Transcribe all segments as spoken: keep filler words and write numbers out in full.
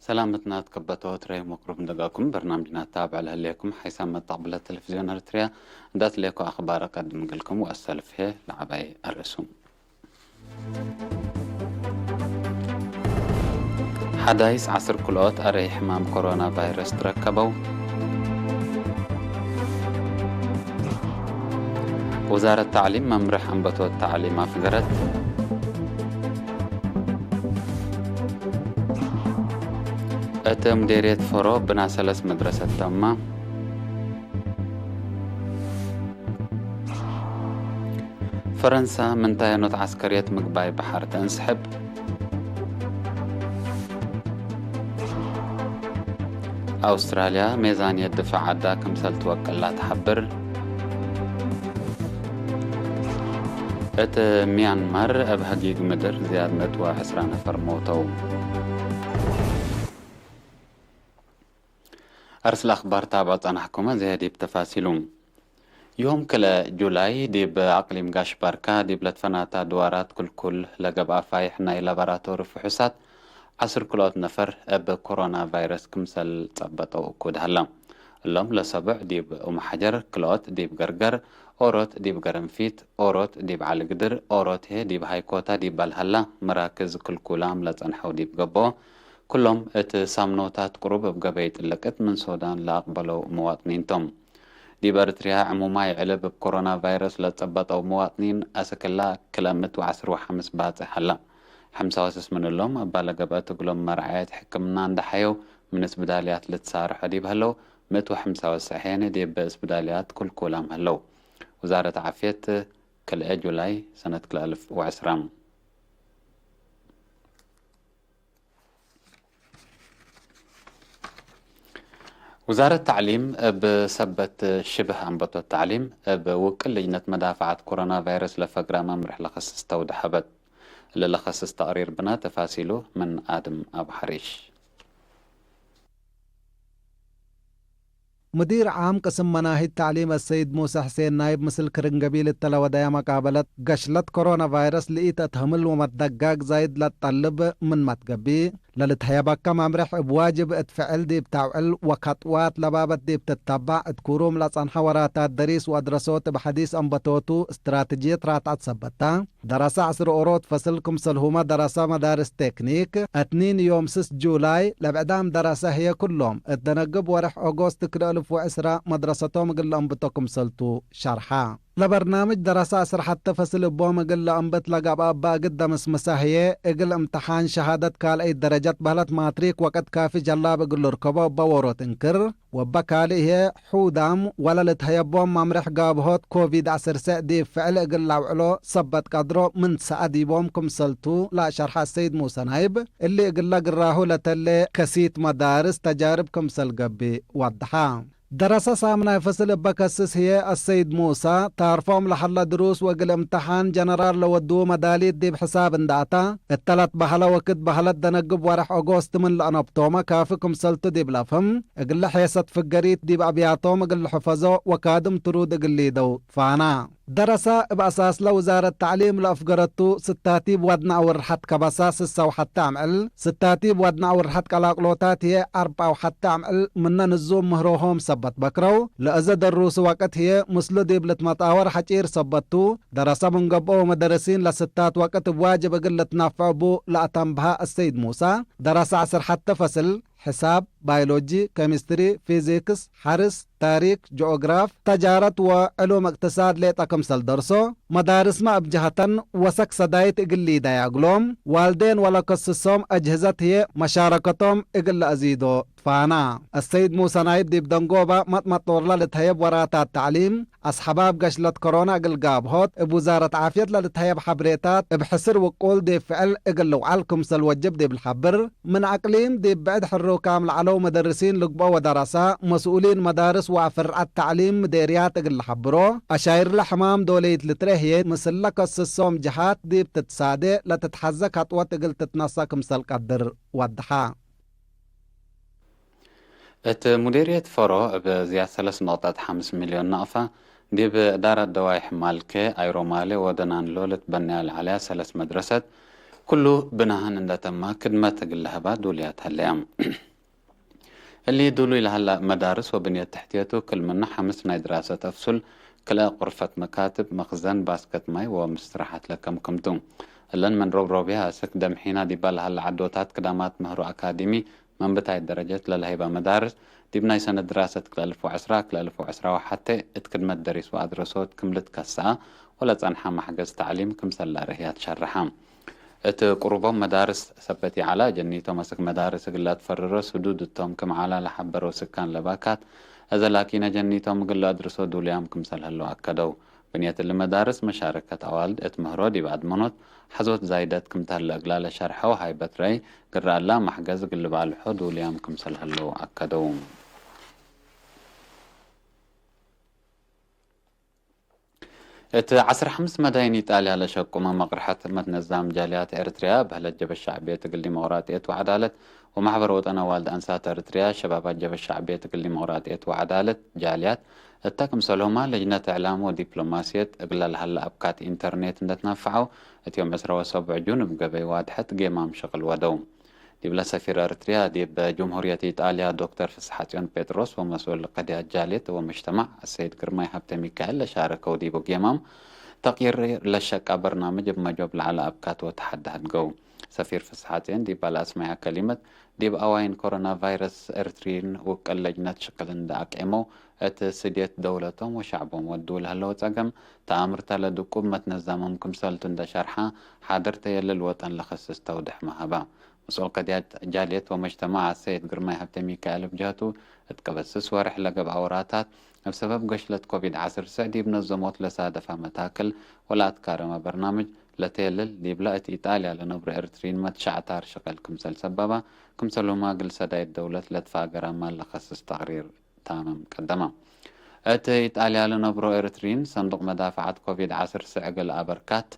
ሰላምትና ትከበቶ ትረይ መቅሩብ እንደጋኩም በርናምጅና ታብዕ ለህሌኩም ሓይሳም መጣቅብለት ቴሌቪዝዮን ኤርትርያ እንዳትሌኮ አኽባር አቀድም እግልኩም ወአሰልፍ ህዬ ለዐባይ አርእሱም። ሐዳይስ ዐስር ክልኦት አረይ ሕማም ኮሮና ቫይረስ ትረከበው። ውዛረት ተዕሊም መምርሕ አንበቶት ተዕሊም አፍገረት። እት ሙዴርየት ፈሮ ብና ሰለስ መድረሰት ተማ። ፈረንሳ ምን ታየኖት ዐስከርየት ምግባይ በሐር ተእንስሕብ። አውስትራልያ ሜዛንየት ድፋዕ ዐዳ ክምሰል ትወቅላ ተሐብር። እት ሚያንማር እብ ሀጊግ ምድር ዝያድ ምእት ወዕስራ ነፈር ሞተው። አርስ ለአኽባር ታብዖ ጸናሕኩመ፣ ዘየ ዲብ ተፋሲሉ። ዮም ክልኤ ጁላይ ዲብ አቅሊም ጋሽ ባርካ ዲብ ለትፈናታ ድዋራት ክልኩል ለገብአ ፋይሕ ናይ ላቦራቶሪ ፍሑሳት ዐስር ክልኦት ነፈር እብ ኮሮና ቫይረስ ክምሰል ጸበጠው እኩድ ሀለ። እሎም ለሰቡዕ ዲብ ኡመሐጀር፣ ክልኦት ዲብ ገርገር፣ ኦሮት ዲብ ገረንፊት፣ ኦሮት ዲብ ዐሊ ግድር፣ ኦሮት ህዬ ዲብ ሃይኮታ ዲብ በልሀላ መራክዝ ክልኩላም ለጸንሐው ዲብ ገብኦ፣ ክሎም እት ሳምኖታት ቅሩብ እብ ገበይ ጥልቅት ምን ሶዳን ለአቅበለው መዋጥኒን ቶም። ዲብ ኤርትርያ ዕሙማይ ዕልብ እብ ኮሮና ቫይረስ ለጸበጠው መዋጥኒን አስክላ ክልኤ ምእት ወዐስር ወሐምስ ባጽሕ ሀላ። ሐምሳ ወሰስ ምን እሎም እባ ለገብአት እግሎም መርዓየት ሕክምና እንደ ሐየው ምን እስብዳልያት ልትሳርሖ ዲብ ሀለው፣ ምእት ወሐምሳ ወሰሐ ዲብ እስብዳልያት ክልኩላም ሀለው። ውዛረት ዓፍየት፣ ክልኤ ጁላይ ሰነት ክልኤ አልፍ ወዐስራ። ውዛረት ተዕሊም እብ ሰበት ሽብህ አንበቶት ተዕሊም እብ ውቅል ልጅነት መዳፈዓት ኮሮና ቫይረስ ለፈግረ መምርሕ ለኸስስ ተውደ ሀበት። እሊ ለኸስስ ተቅሪር ብነ ተፋሲሉ ምን አድም አቡ ሐሪሽ። ሙዲር ዓም ቅስም መናሂጅ ተዕሊም አሰይድ ሙሰ ሕሴን ናይብ ምስል ክርን ገቢል እተ ለወደየ መቃበለት፣ ገሽለት ኮሮና ቫይረስ ለኢተትሀምል ወመትደጋግ ዛይድ ለትጠልብ ምንመ ትገብእ፣ ለልትሀየበከ መምርሕ እብ ዋጅብ እት ፍዕል ዲብ ተውዕል ወከጥዋት ለባበት ዲብ ትተባዕ፣ እት ክሩም ለጸንሐ ወራታት ደሪስ ወአድረሶት እብ ሐዲስ አንበቶቱ እስትራትጅየት ራትዐት ሰበት ተ። ደረሰ ዐስር ኦሮት ፈስል ክምሰልሁመ ደረሰ መዳርስ ቴክኒክ፣ እትኒን ዮም ስስ ጁላይ ለብዕዳም ደረሰ ህዬ ክሎም እት ደነግብ ወርሕ ኦጎስት ክልኤ አልፍ ወዕስራ መድረሰቶም እግል ለአንብቶ ክምሰልቱ ሸርሐ። ለበርናምጅ ደረሰ ዐስር ሐተ ፈስል እቦም እግል ለአንብት ለገብአ እበ እግል ደመስምሰ ህዬ፣ እግል እምተሓን ሸሃደት ካልአይት ደረጀት በህለት ማትሪክ ወቅት ካፊ ጀላብ እግል ልርከቦ እበ ዎሮት እንክር፣ ወእበ ካልእ ህዬ ሑዳም ወለልትሀየቦም መምርሕ ጋብሆት ኮቪድ ዐስር ሰዕ ዲብ ፍዕል እግል ለአውዕሎ ሰበት ቀድሮ ምን ሰአ ዲቦም ክምሰልቱ ለአሸርሐ አሰይድ ሙሰ ናይብ፣ እሊ እግለ ግራሁ ለተሌ ከሲት መዳርስ ተጃርብ ክምሰል ገብእ ወደሐ። ደረሰ ሳምናይ ፈስል እበ ከስስ ህዬ አሰይድ ሙሰ፣ ታርፎም ለሀለ ድሩስ ወእግል እምተሓን ጀነራል ለወድዉ መዳሊት ዲብ ሕሳብ እንደ አታ፣ እተ ለትበሀለ ወክድ በህለት ደነግብ ወርሕ ኦጎስት ምን ለአነብቶመ ካፊ ክምሰልቱ ዲብ ለፍህም፣ እግለ ሔሰት ፍገሪት ዲብ አብያቶም እግል ልሕፈዞ ወካድም ትሩድ እግል ሊደው ፋና። ደረሰ እብ አሳስለ ውዛረት ተዕሊም ለአፍገረቱ ስታቲብ ወድነ አውርሐት ከበሳ ስሰ ወሐተ አምዕል፣ ስታቲብ ወድነ አውርሐት ቀላቅሎታት ህዬ አርበዕ ወሐተ አምዕል ምነ ንዙም ምህሮሆም ሰበት በክረው፣ ለእዘ ደሩሱ ወቅት ህዬ ምስሉ ዲብ ልትመጣወር ሐጪር ሰበት ቱ፣ ደረሰ ምን ገብኦ ወመደርሲን ለስታት ወቅት እብ ዋጅብ እግል ልትናፈዕ ቡ ለአተንብሀ አሰይድ ሙሰ፣ ደረሰ ዐስር ሐተ ፈስል፣ ሕሳብ፣ ባዮሎጂ፣ ኬሚስትሪ፣ ፊዚክስ፣ ሐርስ፣ ታሪክ፣ ጂኦግራፍ፣ ተጃረት ወዕሉም እቅትሳድ ሌጠ ክምሰል ደርሶ፣ መዳርስመ እብ ጀሀተን ወሰክ ሰዳይት እግል ሊደያ እግሎም፣ ዋልዴን ወለከስሶም አጅህዘት ህዬ መሻረከቶም እግል ለአዚዶ ትፋና። አሰይድ ሙሰ ናይብ ዲብ ደንጎበ መጥመጦርለ ልትሀየብ ወራታት ተዕሊም፣ አስሐባብ ገሽለት ኮሮና እግል ጋብሆት፣ እብ ውዛረት ዓፍየት ለልትሀየብ ሐብሬታት እብ ሕስር ውቁል ዲብ ፍዕል እግል ልውዓል ክምሰል ወጅብ ዲብ ለሐብር፣ ምን አቅሊም ዲብ ብዕድ ሕሩካም ለዐለው መደርሲን ልግብኦ ወደረሰ፣ መስኡሊን መዳርስ ወአፍርዐት ተዕሊም ምዴርያት እግል ለሐብሮ፣ አሻይርለ ሕማም ዶለይት ልትረህየ ምስለ ከስሶም ጀሃት ዲብ ትትሳዴ ለትትሐዘ ከጥወት እግል ትትነሰ ክምሰል ቀድር ወድሐ። እት ሙዴርየት ፈሮ እብ ዝያድ ሰለስ ነቅጠት ሐምስ ሚልዮን ናቅፋ ዲብ እዳረት ደዋይሕ ማልከ፣ አይሮማሌ ወደናንሎ ልትበነያ ለዐለያ ሰለስ መድረሰት ኩሉ ብናሀን እንደ ተማ ክድመት እግል ለሀባ ዱልያት ሀለያ። እሊ ዱሉይ ለሀላ መዳርስ ወብንየት ተሕትየቱ ክል ምኑ ሐምስ ናይ ድራሰት አፍሱል፣ ክልኤ ቁርፈት መካትብ፣ መክዘን፣ ባስከት ማይ ወምስትራሐት ለከምክም ቱ። እለን ምን ሮብሮብያ አስክ ደምሒና ዲባ ለሀላ ዐዶታት ክዳማት ምህሮ አካዲሚ ምን ብታይት ደረጀት ለለሀይባ መዳርስ፣ ዲብ ናይ ሰነት ድራሰት ክልኤ አልፍ ወዐስራ ክልኤ አልፍ ወዐስራ ወሐቴ እት ክድመት ደሪስ ወአድረሶት ክም ልትከሰአ ወለጸንሐ መሕገዝ ተዕሊም ክምሰል ለአርህያት ሸረሐ። እት ቅሩቦም መዳርስ ሰበት ይዐላ፣ ጀኒቶም አስክ መዳርስ እግል ለአትፈርሮ ስዱድ እቶም ክም ዐላ ለሐበረው ስካን ለባካት፣ እዘ ላኪነ ጀኒቶም እግል ለአድርሶ ዱልያም ክምሰል ህለው አከደው። ብንየት እሊ መዳርስ መሻረከት አዋልድ እት ምህሮ ዲብ አድመኖት ሐዞት ዛይደት ክም ተህለ እግላ ለሸርሐው ሃይበት ረአይ፣ ግረ እላ መሕገዝ እግል ልባልሖ ዱልያም ክምሰል ህለው አከደው። እት ዐስር ሐምስ መዳይን ኢጣልያ ለሸቁመ መቅርሐት መትነዛም ጃልያት ኤረትርያ፣ በህለት ጀበ ሸዕብየት እግል ዲሞቅራጥየት ወዐዳለት ወማሕበር ወጠን አዋልድ አንሳት ኤረትርያ፣ ሸባባት ጀበ ሸዕብየት እግል ዲሞቅራጥየት ወዐዳለት ጃልያት፣ እተ ክምሰልሁማ ለጅነት እዕላም ወዲፕሎማስየት እግለ ለሀለ አብካት ኢንተርኔት እንደ ትነፈዐው፣ እት ዮም ዕስራ ወሰቡዕ ጁን እብ ገበይ ዋድሐት ጌማም ሸቅል ወደው። ዲብለ ሰፊር ኤረትርያ ዲብ ጅምሁርየት ኢጣልያ ዶክተር ፍስሐጽዮን ጴጥሮስ ወመስኡል ቅድያት ጃልየት ወመጅተማዕ አሰይድ ግርማይ ሀብተሚካኤል ለሻረከው ዲቡ ጌማም፣ ተቅይር ለሸቃ በርናምጅ እብ መጆብ ለዐለ አብካት ወተሐዲ ሀድገው። ሰፊር ፍስሐጽዮን ዲብ ለአስመያ ከሊመት፣ ዲብ አዋይን ኮሮና ቫይረስ ኤረትርዪን ውቅል ለጅነት ሽቅል እንደ አቅዔመው፣ እት ስድየት ደውለቶም ወሸዕቦም ወዱ ለህለው ጸገም ተአምርተ ለድቁብ መትነዛምም ክምሰልቱ እንደ ሸርሐ፣ ሓድር ተየልል ወጠን ለከስስ ተውድሕመ ሀባ። መስኡል ቅድያት ጃልየት ወመጅተማዕ አሰይድ ግርማይ ሀብተሚካኤል እብ ጀህቱ፣ እት ቅበስስ ወርሕ ለገብአ ወራታት፣ እብ ሰበብ ገሽለት ኮቪድ ዐስር ስዕ ዲብ ነዘሞት ለሳደፈ መታክል ወለአትካረመ በርናምጅ ለተየልል፣ ዲብለ እት ኢጣልያ ለነብሮ ኤረትርዪን መትሸዕታር ሽቅል ክምሰል ሰበባ፣ ክምሰልሁመ እግል ሰዳይት ደውለት ለትፋገረ ማል ለከስስ ተቅሪር ታምም ቀደመ። እት ኢጣልያ ለነብሮ ኤረትርዪን፣ ሰንዱቅ መዳፈዐት ኮቪድ ዐስር ስዕ እግል አበርካት፣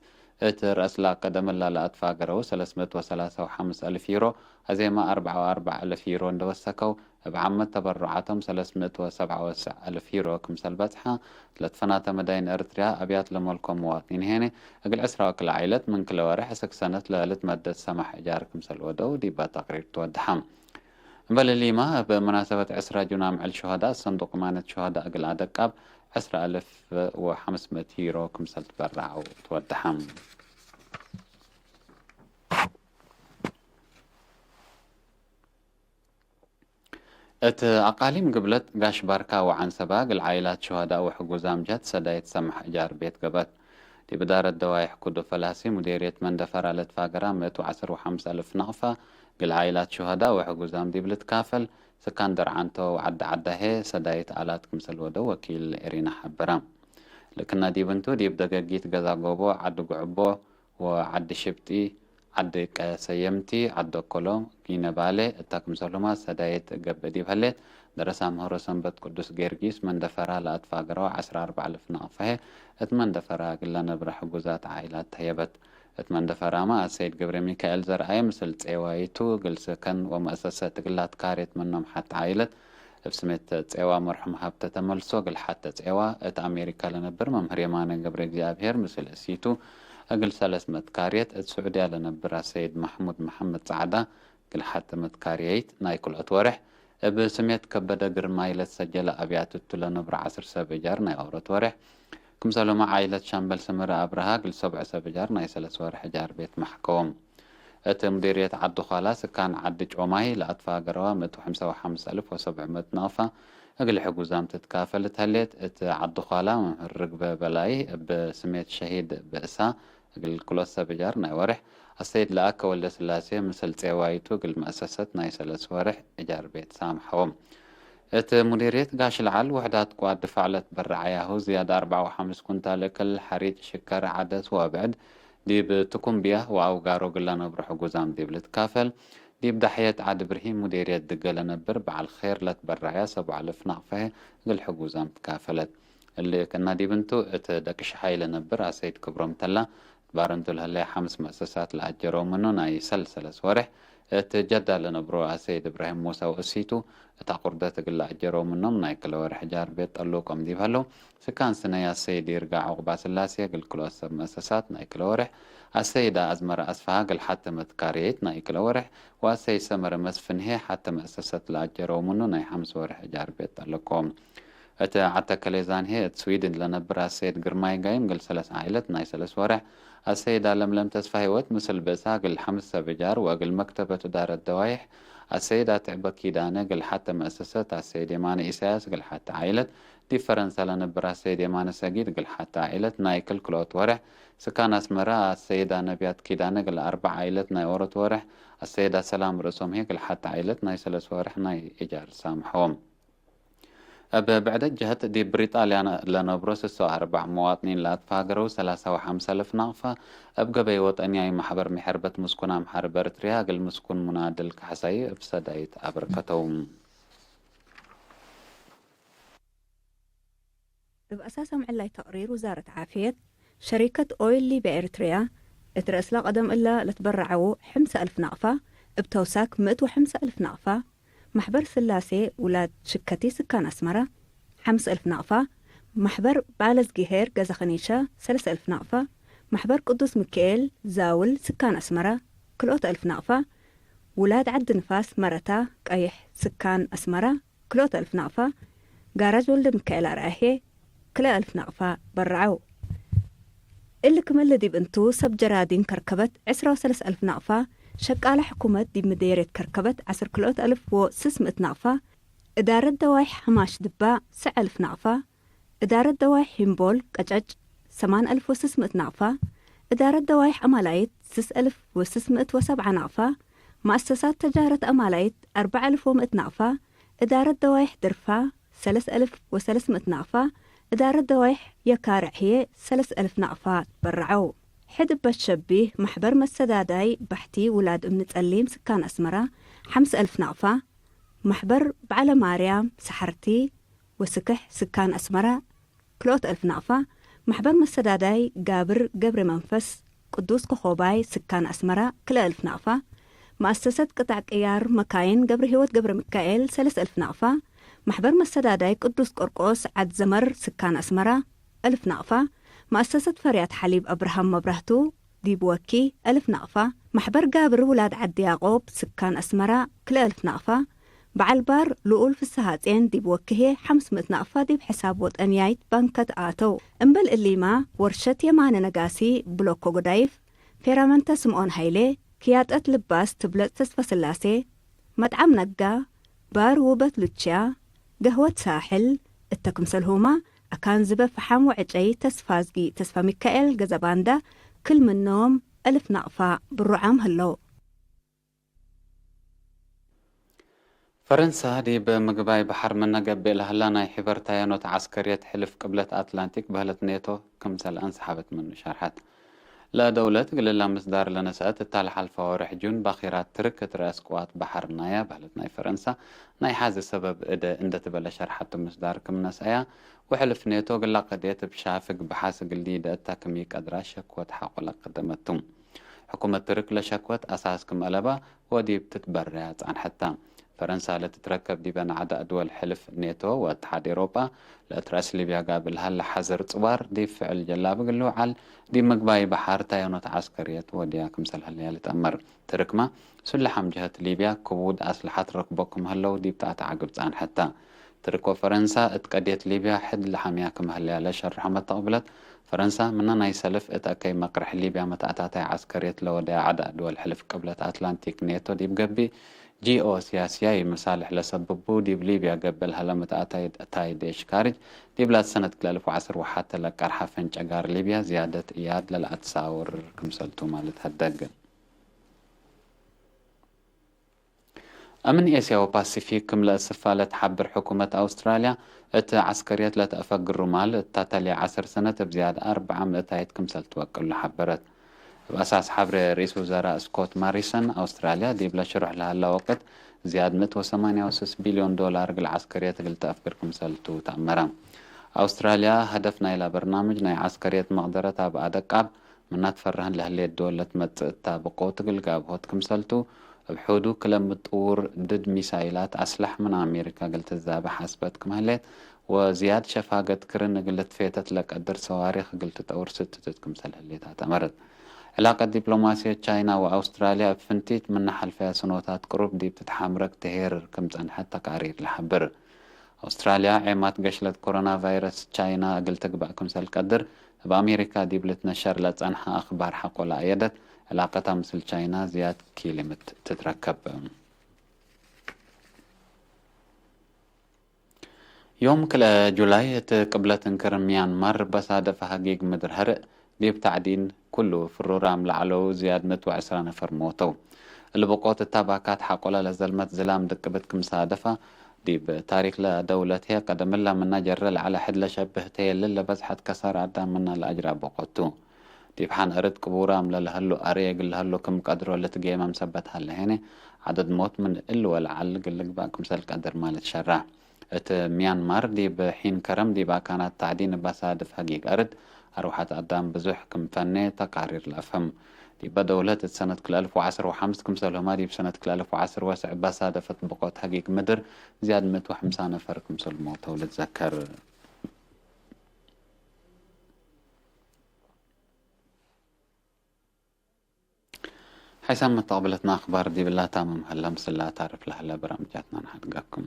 እት ረአስ ለአቀደመ እላ ለአትፋገረው ሰለስ ምእት ወሰላሳ ወሐምስ አልፍ ዩሮ፣ አዜመ አርበዓ ወአርበዕ አልፍ ዩሮ እንደ ወሰከው፣ እብ ዓመት ተበሩዓቶም ሰለስ ምእት ወሰብዓ ወሰዕ አልፍ ዩሮ ክምሰል በጽሐ፣ ለትፈናተ መዳይን ኤረትርያ አብያት ለመልኮ መዋጥኒን ሄነ፣ እግል ዕስራ ወክልኤ ዓይለት ምን ክለ ወርሕ እስክ ሰነት ለልትመደድ ሰማሕ እጃር ክምሰል ወደው ዲበ ተቅሪር ትወድሐ። እምበል እሊመ፣ እብ መናሰበት ዕስራ ጁን አምዕል ሹሀዳእ ሰንዱቅ እማነት ሹሀዳእ እግል አደቃብ፣ ዕስራ አልፍ ወሐምስ ምእት ዩሮ ክምሰል ትበረዐው ትወደሐ። እት አቃሊም ግብለት ጋሽ ባርካ ወዐንሰባ እግል ዓኢላት ሹሀዳእ ወሕጉዛም ጀህት ሰዳይት ሰማሕ እጃር ቤት ገብአት። ዲብ እዳረት ደዋይሕ ኩዱ ፈላሲ ሙዴርየት መንደፈራ ለትፋገራ ምእት ወዐስር ወሐምስ አልፍ ናቅፋ እግል ዓኢላት ሹሀዳእ ወሕጉዛም ዲብ ልትካፈል፣ ስካን ደርዓንቶ ወዐዲ ዐዳሄ ሰዳይት አላት ክምሰል ወደው ወኪል ኤሪና ሐበረ። ልክና ዲብ እንቱ፣ ዲብ ደገጊት ገዛ ጎቦ፣ ዐዲ ጉዕቦ ወዐዲ ሽብጢ፣ ዐዲ ቀሰየምቲ፣ ዐዲ ኦኮሎ፣ ጊነ ባሌ እተ ክምሰልሁመ ሰዳይት ገብእ ዲብ ህሌት፣ ደረሳ ምህሮ ሰንበት ቅዱስ ጌርጊስ መንደፈራ ለአትፋገረው ዐስራ አርበዕ አልፍ ናቅፋ ህዬ እት መንደፈራ እግል ለነብረ ሕጉዛት ዓኢላት ተህየበት። እት መንደፈራመ አሰይድ ገብረ ሚካኤል ዘርአየ ምስል ጼዋይቱ እግል ስከን ወመአሰሰት እግል ለአትካሬት ምኖም ሐት ዓኢለት፣ እብ ስሜት ጼዋ መርሑም ሀብተ ተመልሶ እግል ሐተ ጼዋ፣ እት አሜሪካ ለነብር መምህር የማነ ገብረ እግዚኣብሔር ምስል እሲቱ እግል ሰለስ መትካርየት፣ እት ስዑድያ ለነብር አሰይድ መሕሙድ መሐመድ ጸዕዳ እግል ሐተ መትካርየይት ናይ ክልኦት ወርሕ፣ እብ ስሜት ከበደ ግርማይ ለትሰጀለ አብያት እቱ ለነብር ዐስር ሰብ እጃር ናይ ኦሮት ወርሕ፣ ክምሰልሁመ ዓኢለት ሻምበል ሰመረ አብርሃ እግል ሰብዕ ሰብ እጃር ናይ ሰለስ ወርሕ እጃር ቤት መሕከዎም። እት ሙዲርየት ዐዲ ኳላ ስካን ዐዲ ጮማይ ለአትፋገረዋ ምእት ወሐምሳ ወሐምስ አልፍ ወሰብዕ ምእት ናቅፋ እግል ሕጉዛም ትትካፈል እት ህሌት፣ እት ዐዲ ኳላ መምህር ርግበ በላይ እብ ስሜት ሸሂድ ብእሳ እግል ክልኦት ሰብ እጃር ናይ ወርሕ፣ አሰይድ ለአከ ወልደስላሴ ምስል ጼዋይቱ እግል መአሰሰት ናይ ሰለስ ወርሕ እጃር ቤት ሳምሐዎም። እት ሙዲርየት ጋሽ ለዐል ውሕዳት ቅዋት ድፋዕ ለትበረዐያሁ ዝያድ አርበዓ ወሐምስ ኩንታል እክል ሐሪጭ፣ ሽከር፣ ዐደስ ወአብዕድ ዲብ ትኩምብያ ወአውጋሮ እግል ለነብሮ ሕጉዛም ዲብ ልትካፈል፣ ዲብ ዳሕየት ዐድ ብርሂም ሙዴርየት ድገ ለነብር በዐል ኼር ለትበረዐያ ሰብዓ አልፍ ናቅፈ እግል ሕጉዛም ትካፈለት። እሊ ክእነ ዲብ እንቱ፣ እት ደቅሽሓይ ለነብር አሰይድ ክብሮም ተላ፣ ባርንቱ ለህለየ ሐምስ መአሰሳት ለአጀረው ምኑ ናይ ሰል ሰለስ ወሬሕ እት ጀዳ ለነብሮ አሰይድ እብራሂም ሙሳ ወእሲቱ፣ እት አቁርደት እግል ለአጀረው ምኖም ናይ ክለ ወርሕ ጃር ቤት ጠሉቆም ዲብ ሀለው፣ ስካን ስነይ አሰይድ ይርጋዕ ዑቅባስላሴ እግል ክልኦት ሰብ መአሰሳት ናይ ክለ ወርሕ፣ አሰይድ አዝመረ አስፍሃ እግል ሐቴ መትካርየይት ናይ ክለ ወርሕ፣ ወአሰይድ ሰመረ መስፍን ህዬ ሐቴ መአሰሰት ለአጀረው ምኑ ናይ ሐምስ ወርሕ ጃር ቤት ጠለቆም። እት ዐድ ተከሌዛን ህዬ እት ስዊድን ለነብር አሰይድ ግርማይ ጋይም እግል ሰለስ ዓኢለት ናይ ሰለስ ወርሕ፣ አሰይዳ ለምለም ተስፋ ህይወት ምስል ብእሳ እግል ሐምስ ሰብ እጃር ወእግል መክተበት እዳረት ደዋይሕ አሰይዳ ትዕበ ኪዳነ እግል ሐቴ መአሰሰት አሰይድ የማነ ኢሳያስ እግል ሐቴ ዓኢለት፣ ዲብ ፈረንሳ ለነብር አሰይድ የማነ ሰጊድ እግል ሐቴ ዓኢለት ናይ ክል-ክልኦት ወርሕ፣ ስካን አስመረ አሰይዳ ነብያት ኪዳነ እግል አርበዕ ዓኢለት ናይ ዎሮት ወርሕ፣ አሰይዳ ሰላም ርእሶም ህዬ እግል ሐቴ ዓኢለት ናይ ሰለስ ወርሕ ናይ እጃር ሳምሐዎም። እብ ብዕደት ጀህት፣ ዲብ ብሪጣልያ ለነብሮ ስስ ወአርበዕ መዋጥኒን ለአትፋገረው ሰላሳ ወሐምሰ አልፍ ናቅፋ፣ እብ ገበይ ወጠንያይ ማሕበር ምሕርበት ምስኩን አምሓር እብ ኤረትርያ እግል ምስኩን ሙናድል ካሕሳይ እብ ሰዳይት አበርከተው። እብ አሳስ አምዕላይ ተቅሪር ውዛረት ዓፍየት፣ ሸሪከት ኦይል ሊብያ ኤረትርያ፣ እት ረአስለ ቀደም እለ ለትበረዐዉ ሐምሰ አልፍ ናቅፋ፣ እብ ተውሳክ ምእት ወሐምሰ አልፍ ናቅፋ፣ ማሕበር ስላሴ ውላድ ሽከቲ ስካን አስመረ፣ ሐምስ አልፍ ናቅፋ፣ ማሕበር ባለዝጊሄር ገዘ ከኒሸ፣ ሰለስ አልፍ ናቅፋ፣ ማሕበር ቅዱስ ሚካኤል ዛውል ስካን አስመረ፣ ክልኦት አልፍ ናቅፋ፣ ውላድ ዐዲ ንፋስ መረታ ቀይሕ ስካን አስመረ፣ ክልኦት አልፍ ናቅፋ፣ ጋራጅ ወልደ ሚካኤል አርአየ፣ ክልኤ አልፍ ናቅፋ በረዐው። እሊ ክመ ለዲብ እንቱ፣ ሰብ ጀራዲን ከርከበት ዕስራ ወሰለስ አልፍ ናቅፋ፣ ሸቃለ ሕኩመት ዲብ ምዴርየት ከርከበት ዐስር ክልኦት አልፍ ወስስ ምእት ናቅፋ፣ እዳረት ደዋይሕ ሐማሽ ድባ ሰዕ አልፍ ናቅፋ፣ እዳረት ደዋይሕ ሂምቦል ቀጨጭ ሰማን አልፍ ወስስ ምእት ናቅፋ፣ እዳረት ደዋይሕ አማላይት ስስ አልፍ ወስስ ምእት ወሰብዓ ናቅፋ፣ መአሰሳት ተጃረት አማላይት አርበዕ አልፍ ወምእት ናቅፋ፣ እዳረት ደዋይሕ ድርፋ ሰለስ አልፍ ወሰለስ ምእት ናቅፋ፣ እዳረት ደዋይሕ የካርዕ ህዬ ሰለስ አልፍ ናቅፋ ትበረዐው። ሕድ እበ ሸቢህ፣ መሕበር መሰዳዳይ ባሕቲ ውላድ እምኒ ጸሊም ስካን አስመረ፣ ሐምስ አልፍ ናቅፋ፣ መሕበር በዐለ ማርያም ሰሐርቲ ወስክሕ ስካን አስመረ፣ ክልኦት አልፍ ናቅፋ፣ መሕበር መሰዳዳይ ጋብር ገብረ መንፈስ ቅዱስ ኮኾባይ ስካን አስመረ፣ ክልኤ አልፍ ናቅፋ፣ መአሰሰት ቅጣዕ ቅያር መካይን ገብረሂወት ገብረሚካኤል፣ ሰለስ አልፍ ናቅፋ፣ መሕበር መሰዳዳይ ቅዱስ ቆርቆስ ዐድ ዘመር ስካን አስመረ፣ አልፍ ናቅፋ፣ መአሰሰት ፈርያት ሐሊብ አብርሃም መብራህቱ፣ ዲብ ወኪ፣ አልፍ ናቅፋ፣ መሕበር ጋብር ውላድ ዐዲ ያቆብ ስካን አስመረ፣ ክልኤ አልፍ ናቅፋ፣ በዐል ባር ልኡል ፍስሃጼን ዲብ ወኪ ህዬ ሐምስ ምእት ናቅፋ ዲብ ሕሳብ ወጠንያይት ባንከት አተው። እምበል እሊማ፣ ወርሸት የማነ ነጋሲ፣ ብሎኮ ጎዳይፍ፣ ፌራመንተ ስምኦን ሀይሌ፣ ክያጠት ልባስ ትብለጽ ተስፈስላሴ፣ መጥዓም ነጋ፣ ባር ውበት ሉችያ፣ ገህወት ሳሕል፣ እተ ክምሰልሁመ፣ አካን ዝበ ፈሓም ወዕጨይ ተስፋዝጊ ተስፋሚካኤል ገዘባንዳ፣ ክል ምኖም አልፍ ናቅፋ ብሩዓም ህለው። ፈረንሳ፣ ዲብ ምግባይ በሐር ምነ ገብእ ለሀላ ናይ ሒበር ታየኖት ዐስከርየት ሕልፍ ቅብለት አትላንቲክ በህለት ኔቶ ክምሰል አንሰሐበት ምኑ ሸርሐት። ለደውለት እግል እለ ምስዳር ለነሰአት እታ ለሐልፈ ወርሕ ጁን ባኪራት ትርክ እት ረአስ ቅዋት በሐር ናያ በህለት ናይ ፈረንሳ ናይ ሐዚ ሰበብ እደ እንደ ትበለ ሸርሐቱ ምስዳር ክም ነስአያ ወሕልፍ ኔቶ እግላ ቀድየት እብ ሻፍግ በሐስ እግል ሊደ እታ ክም ኢቀድራ ሸክወት ሐቆ ለቀደመት ቱ። ሕኩመት ትርክ ለሸክወት አሳስ ክም አለባ ወዲብ ትትበረያ ጸንሐታ። ፈረንሳ ለትትረከብ ዲበ ነዓዳእ ድወል ሕልፍ ኔቶ ወእትሓድ ኤሮጳ፣ ለእት ረአስ ሊብያ ጋብእ ለሀለ ሐዘር ጽዋር ዲብ ፍዕል ጀላብ እግል ልውዓል፣ ዲብ ምግባይ በሐር ታየኖት ዐስከርየት ወድያ ክምሰል ህለያ ልትአመር። ትርክመ፣ ሱለሓም ጀሀት ሊብያ ክቡድ አስለሐት ረክቦ ክም ህለው ዲብ ተአትዓግብ ጸንሐታ። ትርክ ወፈረንሳ እት ቀድየት ሊብያ ሕድ ለሐምያ ክም ህለያ ለሸርሖ መተቅብለት፣ ፈረንሳ ምነ ናይ ሰልፍ እት አከይ መቅርሕ ሊብያ መትአታታይ ዐስከርየት ለወደያ ዐዳእ ድወል ሕልፍ ቅብለት አትላንቲክ ኔቶ ዲብ ገብእ፣ ጂኦ ሲያሲያይ መሳልሕ ለሰብቡ ዲብ ሊብያ ገብእ ለሀለ መትአታይ እታይ ዴሽ ካርጅ፣ ዲብላ ሰነት ክልኤ አልፍ ወዐስር ወሐተ ለቀርሐ ፈንጨጋር ሊብያ ዝያደት እያድ ለለአትሳውር ክምሰልቱ ማለት ሀደግ። አምን ኤስያ ወፓሲፊክ ክም ለእስፋ ለትሓብር ሕኩመት አውስትራልያ፣ እት ዐስከርየት ለተአፈግር ሩማል እታ ተልየ ዐስር ሰነት እብ ዝያድ አርበዓ ምእታይት ክምሰል ትወቅሉ ሐበረት። እብ አሳስ ሐብሬ ርኢስ ውዘራእ ስኮት ማሪሰን፣ አውስትራልያ ዲብ ለሽሩሕ ለሀላ ወቅት ዝያድ ምእት ወሰማንያ ወስስ ቢልዮን ዶላር እግል ዐስከርየት እግል ተአፍግር ክምሰልቱ ተአመረ። አውስትራልያ፣ ሀደፍ ናይላ በርናምጅ ናይ ዐስከርየት መቅደረት አብ አደቃብ ምናት ፈረህን ለህሌት ዶል ለትመጽእ እታ ብቆት እግል ጋብሆት ክምሰልቱ፣ እብ ሑዱ ክለ ምጥውር ድድ ሚሳይላት አስላሕ ምን አሜሪካ እግል ትዛበ ሓስበት ክም ህሌት ወዝያድ ሸፋገት ክርን እግል ልትፌተት ለቀድር ሰዋሪክ እግል ትጠውር ስትትት ክምሰል ህሌት አተመረት። ዕላቀት ዲፕሎማስየት ቻይና ወአውስትራልያ እብ ፍንቲት ምነ ሐልፈያ ስኖታት ቅሩብ ዲብ ትትሓምረግ ትሄርር ክም ጸንሐት ተቃሪር ለሐብር። አውስትራልያ ዔማት ገሽለት ኮሮና ቫይረስ ቻይና እግል ትግባእ ክምሰል ቀድር እብ አሜሪካ ዲብ ልትነሸር ለጸንሐ አክባር ሐቆ ለአየደት፣ ዕላቀታ ምስል ቻይና ዝያድ ኪሊምት ትትረከብ። ዮም ክልኤ ጁላይ እት ቅብለት እንክር ምያንማር በሳደፈ ሀጊግ ምድር ሀርእ ዲብ ታዕዲን ኩሉ ፍሩራም ለዐለው ዝያድ ምእት ወዕስራ ነፈር ሞተው። እሊ ብቆት እት አባካት ሐቆለ ለዘልመት ዝላም ድቅብት ክም ሳደፈ፣ ዲብ ታሪክ ለደውለት ህዬ ቀደምላ ምና ጀረ ለዐለ ሕድ ለሸብህ ተየልል ለበዝሐት ከሳር አዳም ምና ለአጅራ ብቆት ቱ። ዲብ ሐን እርድ ቅቡራም ለለሀሉ አርየ እግል ለሀሉ ክም ቀድሮ ልትጌመም ሰበት ሀለ ሄነ፣ ዐደድ ሞት ምን እል ወለዐል እግል ልግባእ ክምሰል ቀድር ማለት ሸራ። እት ምያንማር ዲብ ሒን ከረም ዲብ አካናት ታዕዲን እብ አሳድፍ ሀጊግ አርድ አርወሐት አዳም ብዙሕ ክም ፈኔ ተቃሪር ለአፍህም። ዲበ ደውለት እት ሰነት ክልኤ አልፍ ወዐስር ወሐምስ ክምሰልሁመ ዲብ ሰነት ክልኤ አልፍ ወዐስር ወሰዕ እብ አሳደፈት ብቆት ሀጊግ ምድር ዝያድ ምእት ወሐምሳ ነፈር ክምሰል ሞተው ልትዘከር። ሓይሳም መተቅብለትና አክባር ዲብላ ታምም ሀላ ምስላ ታርፍ ለሀላ በራምጃትና ነሐድጋኩም።